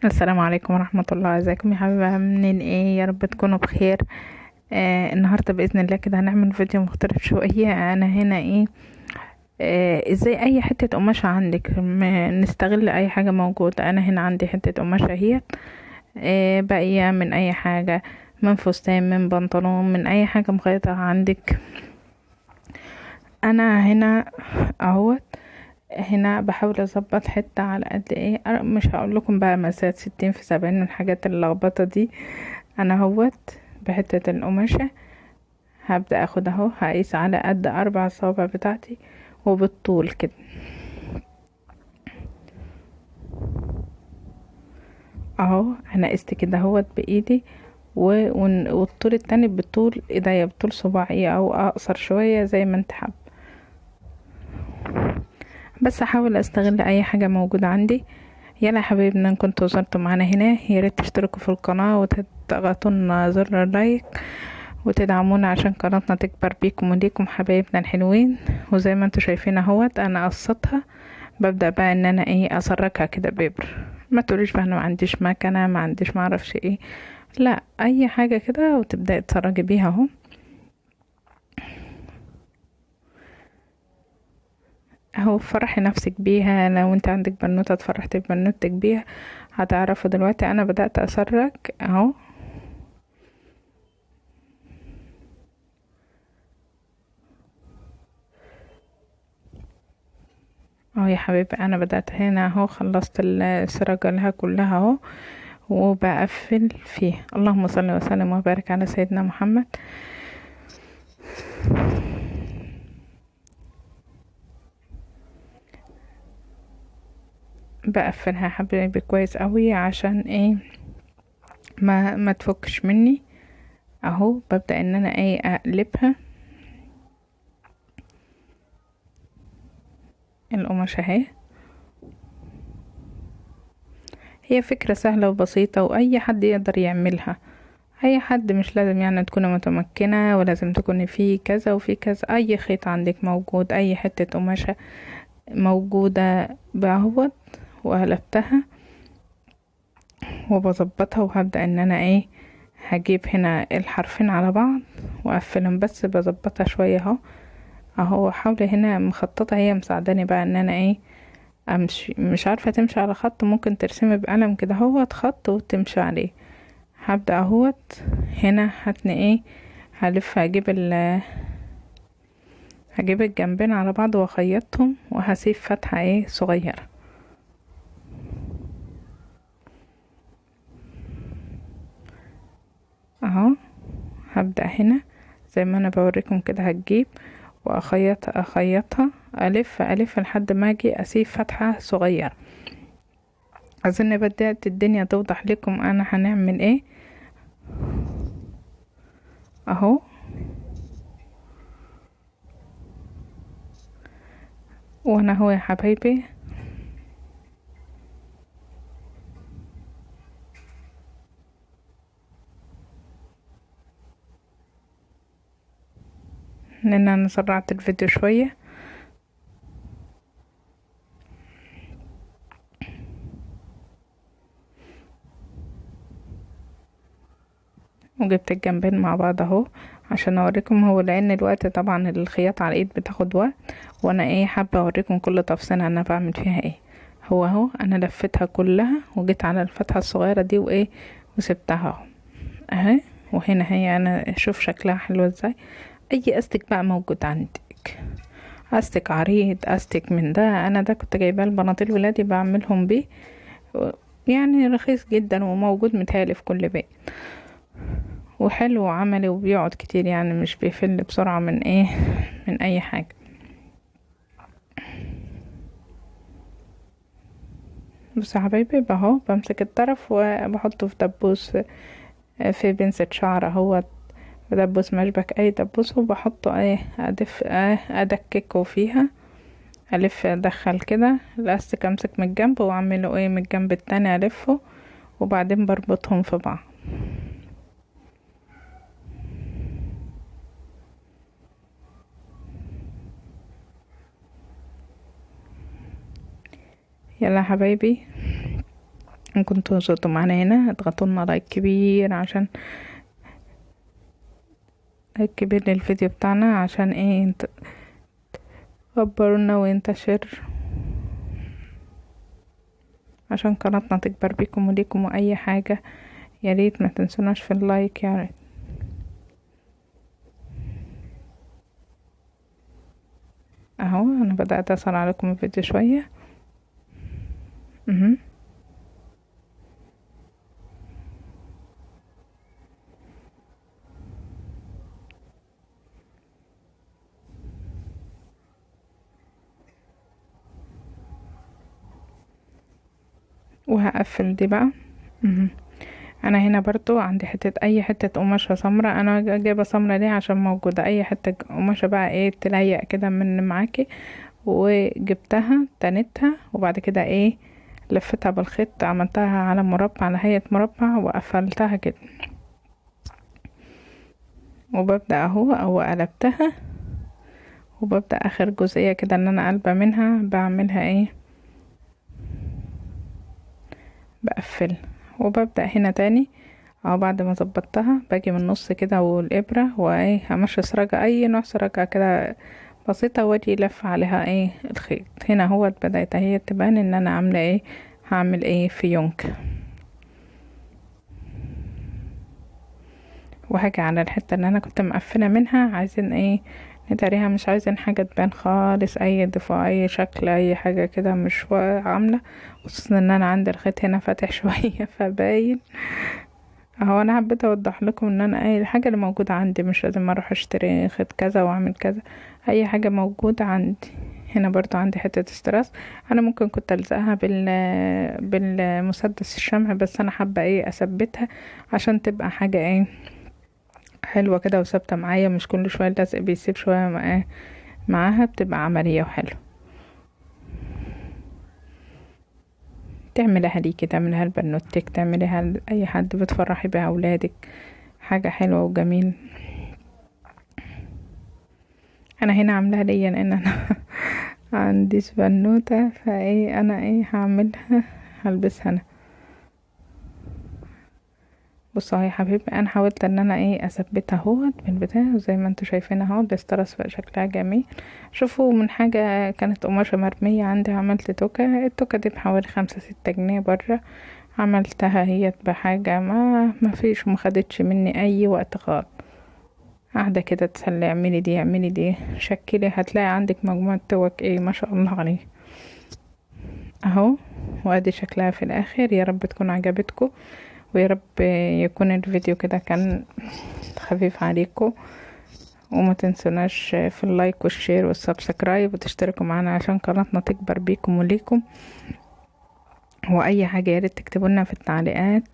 السلام عليكم ورحمة الله. ازيكم يا حبايبي؟ عاملين ايه؟ يا رب تكونوا بخير. النهاردة بإذن الله كده هنعمل فيديو مختلف شوية. انا هنا ايه ازاي اي حتة قماشة عندك نستغل اي حاجة موجودة. انا هنا عندي حتة قماشة اهي، باقية من اي حاجة، من فستان، من بنطلون، من اي حاجة مخيطة عندك. انا هنا اهوت، هنا بحاول اظبط حتة على قد ايه، مش هقول لكم بقى مسات 60 في 70 والحاجات اللخبطة دي. انا اهوت بحتة القماشة هبدأ اخد اهو، هقيس على قد 4 صوابع بتاعتي وبالطول كده اهو. انا قست كده اهوت بايدي والطول التاني بطول ايديا، بطول صباعي او اقصر شوية زي ما انت حابة، بس احاول استغل اي حاجة موجودة عندي. يلا يا حبايبنا، ان كنتوا وصلتوا معانا هنا يا ريت تشتركوا في القناة وتضغطوا زر ال like وتدعمونا عشان قناتنا تكبر بيكم وليكم حبايبنا الحلوين. وزي ما انتوا شايفين اهوت انا قصتها، ببدأ بقى ان انا ايه اسركها كده بابر. ما تقوليش بقى انا ما عنديش مكنة، ما عنديش ما اعرفش ايه، لا اي حاجة كده وتبدأي تسرجي بيها اهو. اهو فرحي نفسك بيها، لو انت عندك بنوتة تفرحتي ببنوتك بيها. هتعرفوا دلوقتي انا بدأت اسرج اهو. اهو يا حبيبي انا بدأت هنا اهو، خلصت السرجة لها كلها اهو وبقفل فيها. اللهم صل وسلم وبارك على سيدنا محمد. بقفلها يا حبايبي كويس قوي عشان ايه ما تفكش مني اهو. ببدأ ان انا ايه اقلبها القماشة اهي. هي فكرة سهلة وبسيطة واي حد يقدر يعملها، اي حد، مش لازم يعني تكوني متمكنة ولازم تكوني في كذا وفي كذا. اي خيط عندك موجود، اي حتة قماشة موجودة بهوت. وقلبتها وبظبطها، وهبدأ ان انا ايه هجيب هنا الحرفين على بعض واقفلهم، بس بظبطها شوية اهو اهو. حاولي هنا مخططة، هي مساعداني بقى ان انا ايه امشي. مش عارفة تمشي على خط، ممكن ترسمي بقلم كده اهوت خط وتمشي عليه. هبدأ اهوت هنا هتني ايه هلف، هجيب الجنبين على بعض واخيطهم، وهسيب فتحة ايه صغيرة اهو. هبدأ هنا زي ما انا بوريكم كده، هتجيب واخيط اخيطها، الف الف لحد ما اجي اسيب فتحة صغيرة. اظن بدأت الدنيا توضح لكم انا هنعمل ايه اهو. وانا اهو يا حبايبي لان انا سرعت الفيديو شوية. وجبت الجنبين مع بعض اهو عشان اوريكم، هو لان الوقت طبعا الخياطة على الايد بتاخد وقت، وانا ايه حابة اوريكم كل تفصيلة انا بعمل فيها ايه. هو اهو انا لفتها كلها وجيت على الفتحة الصغيرة دي وايه وسبتها اهو اهي. وهنا هي انا شوف شكلها حلو ازاي. اي استك بقى موجود عندك، استك عريض، استك من ده، انا ده كنت جايباه لبناطيل ولادي بعملهم بيه، يعني رخيص جدا وموجود متهيألي في كل بيت، وحلو وعملي وبيقعد كتير، يعني مش بيفل بسرعة من ايه من اي حاجة. بصوا يا حبايبي اهو بمسك الطرف وبحطه في دبوس، في بنسة شعر اهو، دبوس مشبك اي دبوس، وبحطه ايه ادف ايه ادككه فيها، الف ادخل كده الاستك، امسك من الجنب واعمله ايه من الجنب التاني الفه، وبعدين بربطهم في بعض. يلا يا حبايبي كنتوا وصلتوا معانا هنا اضغطوا لنا like كبير، عشان like كبير للفيديو بتاعنا، عشان ايه تكبرونا وينتشر، عشان قناتنا تكبر بيكم وليكم. واي حاجة يا ريت ما تنسوناش في ال like يا ريت. اهو انا بدأت اسرع لكم الفيديو شوية. وهقفل دي بقى. انا هنا برضو عندي حتة، اي حتة قماشة سمرة، انا جايبة سمرة ليه؟ عشان موجودة اي حتة قماشة بقى ايه تليق كده من معاكي، وجبتها تنتها، وبعد كده ايه لفتها بالخيط، عملتها على مربع، على هيئة مربع، وقفلتها كده. وببدأ اهو او قلبتها، وببدأ اخر جزئية كده ان انا قلبة منها بعملها ايه بقفل. وببدأ هنا تاني اهو بعد ما ظبطتها باجي من النص كده والابرة وايه همشي سراجة، اي نوع سراجة كده بسيطة، واجي لف عليها ايه الخيط. هنا هو بدأت اهي تبان ان انا عاملة ايه، هعمل ايه فيونك. وهاجي على الحتة اللي انا كنت مقفلة منها، عايزين ايه نداريها، مش عايزين حاجة تبان خالص، اي ضفاء اي شكل اي حاجة كده مش عاملة، خصوصا ان انا عندي الخيط هنا فاتح شوية فباين اهو. انا حبيت اوضح لكم ان انا اي الحاجة اللي موجودة عندي، مش لازم اروح اشتري خيط كذا واعمل كذا، اي حاجة موجودة عندي. هنا برضو عندي حتة استراس، انا ممكن كنت الزقها بالمسدس الشمع، بس انا حابة ايه اثبتها عشان تبقى حاجة ايه حلوة كده وثابتة معايا، مش كل شوية اللزق بيسيب شوية معاها، بتبقى عملية وحلوة. تعملها ليكي، تعملها لبنوتك، تعملها لأي حد بتفرحي بيها اولادك، حاجة حلوة وجميل. انا هنا عاملاها ليا لان انا عنديش بنوتة، فايه انا ايه هعملها هلبسها انا. بصوا يا حبيبي انا حاولت ان انا ايه اثبتها اهوت بالبتاع زي ما انتوا شايفين اهو، الاسترس بقى شكلها جميل. شوفوا من حاجة كانت قماشة مرمية عندي عملت توكه، التوكه دي بحوالي 5-6 جنيه بره، عملتها هي بحاجة ما فيش، وما خدتش مني اي وقت خالص. قاعدة كده تسلي، اعملي دي اعملي دي شكلي، هتلاقي عندك مجموعة توك ايه ما شاء الله عليه اهو. وادي شكلها في الاخر. يا رب تكون عجبتكم، ويا رب يكون الفيديو كده كان خفيف عليكم، وما تنسوناش في ال like وال share وال subscribe، وتشتركوا معانا عشان قناتنا تكبر بيكم وليكم. واي حاجة يا ريت تكتبوا لنا في التعليقات.